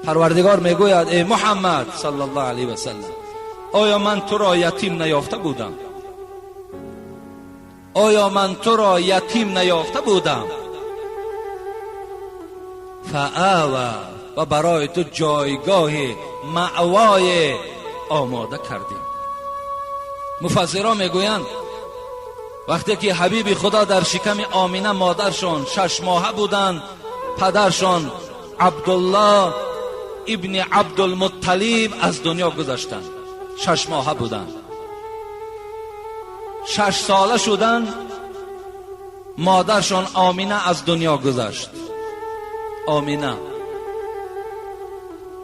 Парвардигор мегӯяд: эй Муҳаммад саллаллоҳу алайҳи васаллам, оё ман туро ятим наёфта будам? Оё ман туро ятим наёфта будам? Фаава, ва барои ту ҷойгоҳи маъвое омода кардем. Муфассирон мегӯянд, вақте ки ҳабиби Худо дар шиками Омина модаршон 6 моҳа буданд, падаршон Абдуллоҳ ибни Абдулмутталиб аз дунё гузаштанд. 6 моҳа буданд. 6 сола шуданд, модаршон Омина аз дунё гузашт. Омина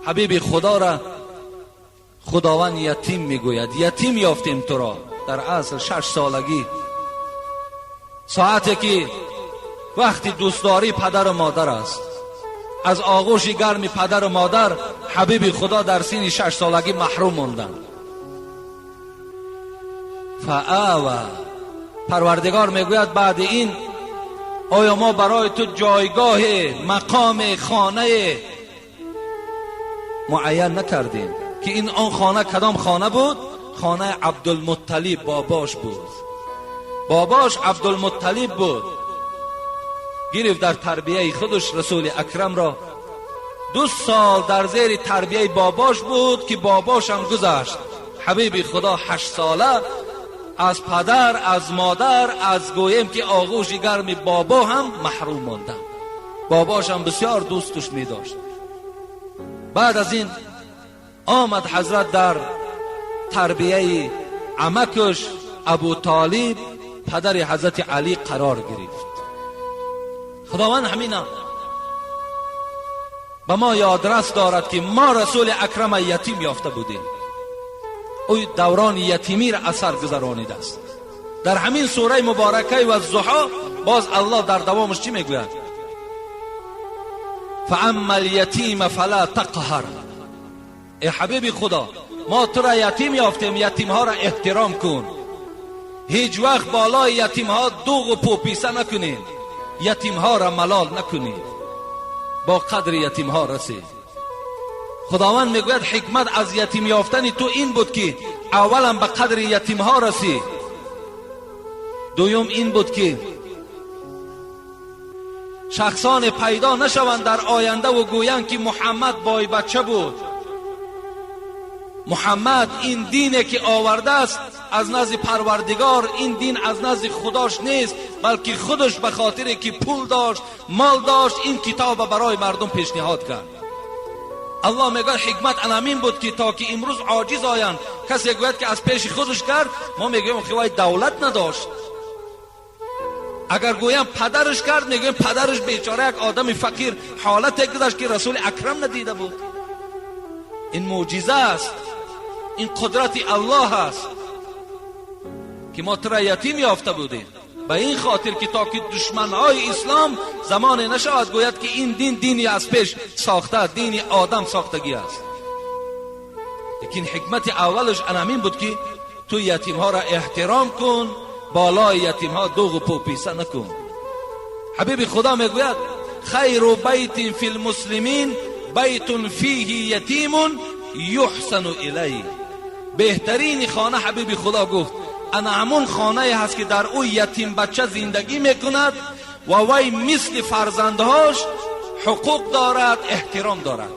ҳабиби Худора Худованд ятим мегӯяд. Ятим ёфтем туро дар асл 6 солагӣ, соате ки вақти дӯстдорӣ падару модар аст. Аз оғӯши гарми падару модар ҳабиби Худо дар синни 6 солагӣ маҳрум монданд. Фаава, Парвардигор мегӯяд, баъди ин оё мо барои ту ҷойгоҳе, мақоме, хонае муайян накардем? Ки ин он хона кадом хона буд? Хонаи Абдулмутталиб, бобош буд. Бобош Абдулмутталиб буд. Гирифт дар тарбияи худаш Расули Акрамро. 2 сол дар зери тарбияи бобош буд, ки бобошам гузашт. Ҳабиби Худо 8 сола аз падар, аз модар, аз гӯем ки оғӯши гарми бобо ҳам маҳрум монданд. Бобошам бисёр дӯстуш медошт. Баъд аз ин омад ҳазрат дар тарбияи амакаш Абу Толиб, падари ҳазрати Алӣ, қарор гирифт. Худованд ҳамина ба мо ёдрас дорад, ки мо Расули Акрама ятим ёфта будем. Ӯ даврони ятимиро асар гузаронидааст. Дар ҳамин сураи муборакаи Ваззуҳо боз Аллоҳ дар давомаш чӣ мегӯяд? Фаамма алтима фала тақҳар. Э ҳабиби Худо, мо тура ятим ёфтем, ятимҳоро эҳтиром кун. Ҳеҷ вақт болои ятимҳо дуғу пӯписа накунед, ятимҳоро малол накунед, бо қадри ятимҳо расед. Худованд мегӯяд, ҳикмат аз ятим ёфтани ту ин буд, ки аввалан ба қадри ятимҳо расӣ, дуюм ин буд, ки шахсоне пайдо нашаванд дар ояндаву гӯянд, ки Муҳаммад бойбача буд, Муҳаммад ин дине ки овардааст аз назди Парвардигор, ин дин аз назди Худош нест, балки худаш ба хотире ки пул дошт, мол дошт, ин китоба барои мардум пешниҳод кард. Аллоҳ мегӯяд, ҳикмат анамин буд, ки то ки имрӯз оҷиз оянд, касе гӯяд, ки аз пеши худаш кард, мо мегӯем, ки вай давлат надошт. Агар гӯям падараш кард, мегӯем, падараш бечора як одами фақир, ҳолате гузашт, ки Расули Акрам надида буд. Ин мӯъҷиза аст, ин қудрати Аллоҳ аст, ки мо тура ятим ёфта будем, ба ин хотир ки то ки душманҳои ислом замоне нашавад гӯяд, ки ин дин дини аз пеш сохта, дини одам сохтагӣ аст. Лекин ҳикмати аввалаш анамин буд, ки ту ятимҳоро эҳтиром кун, болои ятимҳо дуғу пӯписа накун. Ҳабиби Худо мегӯяд: хайру байтин фи лмуслимин байтун фиҳи ятимун юҳсану илайҳ. Беҳтарини хона, ҳабиби Худо гуфт, ана ҳамун хонае ҳаст, ки дар ӯ ятимбача зиндагӣ мекунад ва вай мисли фарзандҳош ҳуқуқ дорад, эҳтиром дорад.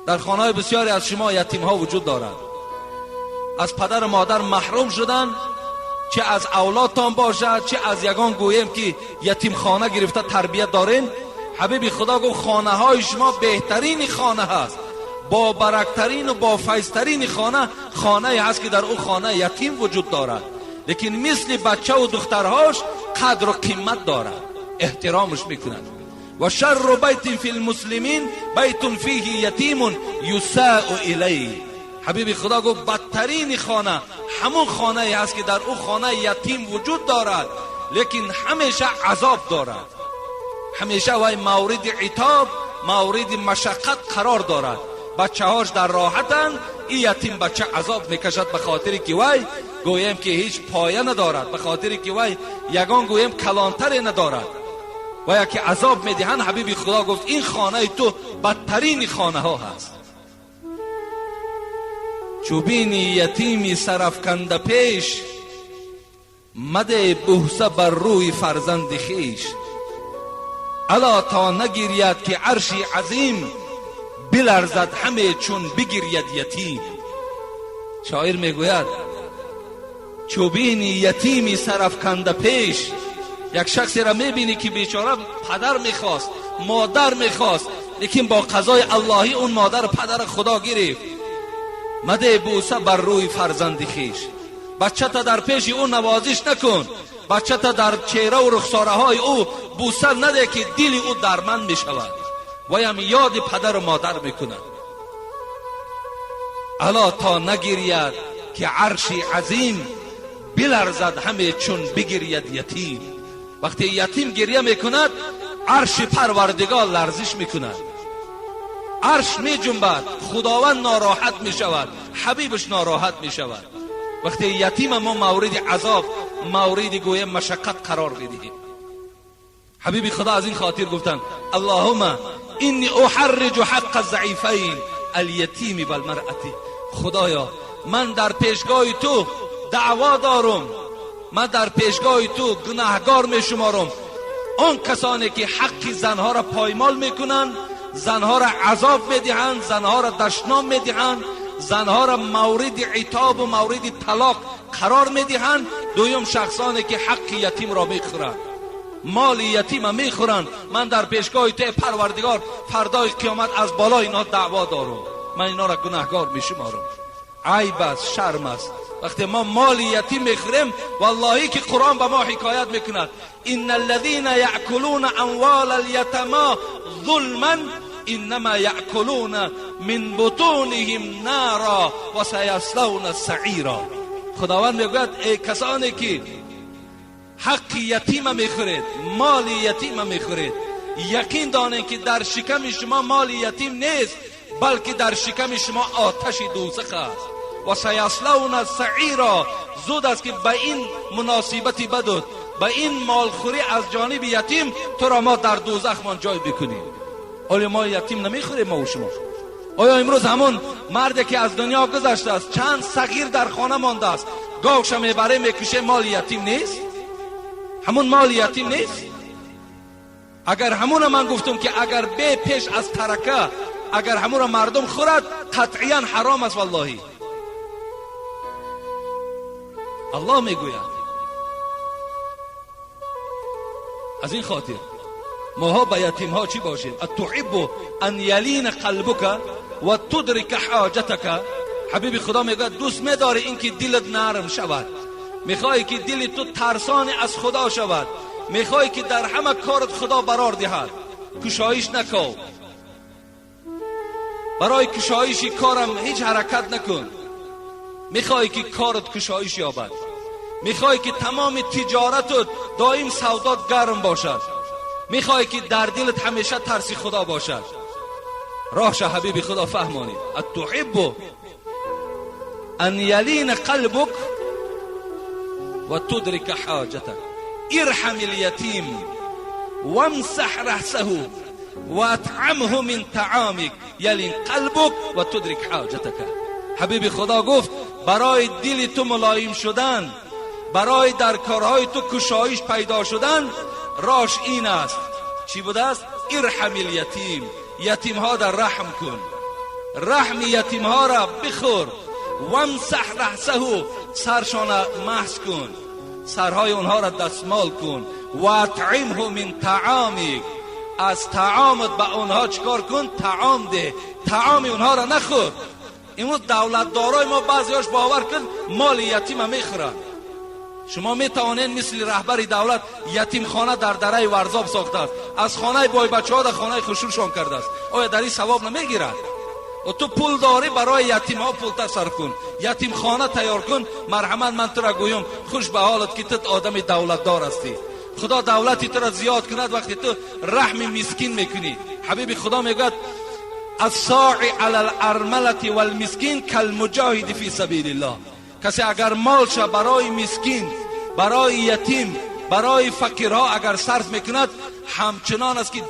Дар хонаҳои бисёре аз шумо ятимҳо вуҷуд дорад, аз падару модар маҳрум шуданд, чӣ аз авлодтон бошад, чӣ аз ягон гӯем ки ятимхона гирифта тарбият дорем. Ҳабиби Худо гуфт, хонаҳои шумо беҳтарини хона ҳаст, бобарактарину бофайзтарини хона хонае ҳаст, ки дар ӯ хона ятим вуҷуд дорад, лекин мисли бачаву духтарҳош қадру қимат дорад, эҳтиромаш мекунад. Ва шарру байтин фи лмуслимин байтун фиҳи ятимун юсаъу илайҳ. Ҳабиби Худо гуфт, бадтарини хона ҳамун хонае ҳаст, ки дар ӯ хона ятим вуҷуд дорад, лекин ҳамеша азоб дорад, ҳамеша вай мавриди итоб, мавриди машаққат қарор дорад. Бачаҳош дар роҳатанд, ин ятим бача азоб мекашад, ба хотире ки вай гӯем ки ҳеҷ поя надорад, ба хотире ки вай ягон гӯем калонтаре надорад. و یکی عذاب میدهند. حبیب خدا گفت این خانه تو بدترین خانه ها هست. چوبینی یتیمی سرفکنده پیش، مده بوسه بر روی فرزند خیش. الا تا نگیرید که عرش عظیم، بلرزد همه چون بگیرید یتیم. شاعر میگوید چوبینی یتیمی سرفکنده پیش، یک شخصی را میبینی که بیچاره پدر میخواست، مادر میخواست، لیکن با قضای اللهی اون مادر پدر خدا گرفت. مده بوسه بر روی فرزند خیش. بچه تا در پیش او نوازش نکن، بچه تا در چهره و رخساره های او بوسه نده که دل او درمند میشود و هم یاد پدر و مادر میکند. الا تا نگیرید که عرش عظیم، بلرزد همه چون بگیرید یتیم. وقتی یتیم گریه میکند عرش پروردگار لرزش میکند، عرش میجنبد، خداوند ناراحت میشود، حبیبش ناراحت میشود. وقتی یتیم ما مورد عذاب، مورد گویه مشقت قرار میدهیم. حبیب خدا از این خاطر گفتند اللهم انی احرج حق الضعیفین الیتیم والمرأة. خدایا من در پیشگاه تو دعوا دارم، من در پیشگاه تو گناهگار میشمارم. آن کسانی که حق زنها را پایمال میکنند، زنها را عذاب میدهند، زنها را دشنام میدهند، زنها را مورد عتاب و مورد طلاق قرار میدهند. دویم شخصانی که حق یتیم را میخورند، مال یتیم میخورند. من در پیشگاه تو پروردگار فردای قیامت از بالای اینا دعوا دارم، من اینا را گناهگار میشمارم. عیب است، شرم است وقتی ما مال یتیم میخوریم. واللهی که قرآن به ما حکایت میکند ان الذين یأکلون اموال الیتما ظلما انما یأکلون من بطونهم نارا و سیصلون سعیرا. خداوند میگوید ای کسانی که حق یتیم میخورید، مال یتیم میخورید، یقین دانید که در شکم شما مال یتیم نیست، بلکه در شکم شما آتش دوزخ است. و سیصلون سعیرا. زود است که به این مناسبت بدود، به این مالخوری از جانب یتیم تو را ما در دوزخ من جای بکنیم. آیا ما یتیم نمیخوریم ما و شما؟ آیا امروز همون مردی که از دنیا گذشته است، چند صغیر در خانه مانده است، گاوش میبره میکشه، مال یتیم نیست؟ همون مال یتیم نیست؟ اگر همون من گفتم که اگر به پیش از ترکه اگر همون را مردم خورد قطعیا حرام است. واللهی الله میگوید. از این خاطر ماها به یتیم ها چی باشیم؟ اتحب ان یلین قلبک و تدرک حاجتک. حبیب خدا میگوید دوست میداری اینکه دلت نرم شود، میخوای که دل تو ترسان از خدا شود، میخوای که در همه کارت خدا برار دهد، کشایش نکن، برای کشایش کارم هیچ حرکت نکن. میخوای که کارت کشایش یابد، میخوای که تمام تجارتت دائم سودات گرم باشد، میخوای که در دلت همیشه ترس خدا باشد. راهش حبیب خدا فهمانید. اتحب ان یلین قلبک و تدرک حاجتک. ارحم الیتیم وامسح رأسه واطعمه من طعامک یلین قلبک و تدرک حاجتک. حبیب خدا گفت برای دل تو ملایم شدن، برای در کارهای تو کشایش پیدا شدن، راش این است. چی بوده است؟ ارحم الیتیم، یتیم ها در رحم کن، رحم یتیم ها را بخور، وامسح رأسه، سرشان محس کن، سرهای اونها را دستمال کن، واطعمه من طعامک، از طعامت به اونها چکار کن؟ طعام ده، طعام اونها را نخور. امروز دولتدارای ما بعضیاش باور کن مال یتیم میخورن. شما میتوانید مثل رهبر دولت یتیم خانه در دره ورزاب ساخته است، از خانه بای بچه ها در خانه خشورشان کرده است. آیا در این ثواب نمیگیرد؟ و تو پول داری برای یتیم ها پول تصرف کن، یتیم خانه تیار کن. مرحمت من تو را گویم خوش به حالت که تو آدم دولتدار هستی. خدا دولتی تو را زیاد کند وقتی تو رحم مسکین میکنی. حبیب خدا میگوید الساعی علی الارملة والمسکین کالمجاهد فی سبیل الله. کسی اگر مالش برای مسکین، برای یتیم، برای فقیرها اگر صرف میکند، Ҳамчунон аст ки